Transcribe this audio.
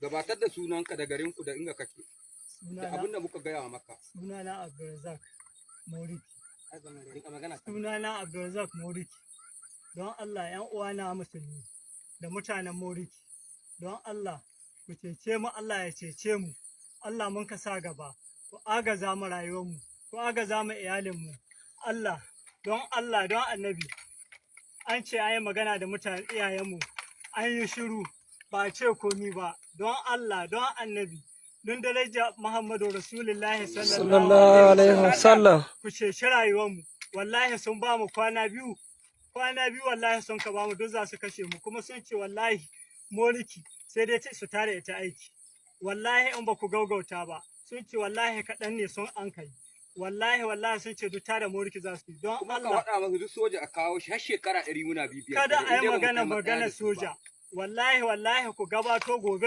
Gabatar da sunanka da garinku da inda kake da Sunana abin da muka gaya maka. Sunana Abdulrazak Moriki. Sunana Abdulrazak Moriki. Don Allah, ‘yan uwana musulmi da mutanen Moriki, don Allah ku cece mu, Allah ya cece mu. Allah mun ka sa gaba, ku agaza mu rayuwarmu, ku agaza mu iyalinmu. Allah, don Allah, don Annabi, an ce an yi magana da mutane iyayenmu, an yi shiru, ba a ce komi ba. Don Allah, don Annabi, don daraja Muhammadu Rasulullahi sallallahu alaihi wasallam, ku ceci rayuwarmu. Wallahi sun ba mu kwana 2, kwana 2 wallahi sun ka ba mu, duk za su kashe mu. Kuma sun ce wallahi Moriki sai dai su tare ita aiki. Wallahi in ba ku gaugauta ba, sun ce wallahi kaɗan ne sun an kai. Wallahi, wallahi sun ce duk tare Moriki za su yi. Don Kuma ka Allah faɗa masu duk soja a kawo shi, har shekara 100 muna bibiya. Kada a yi magana soja. Wallahi, wallahi ku gabato gobe.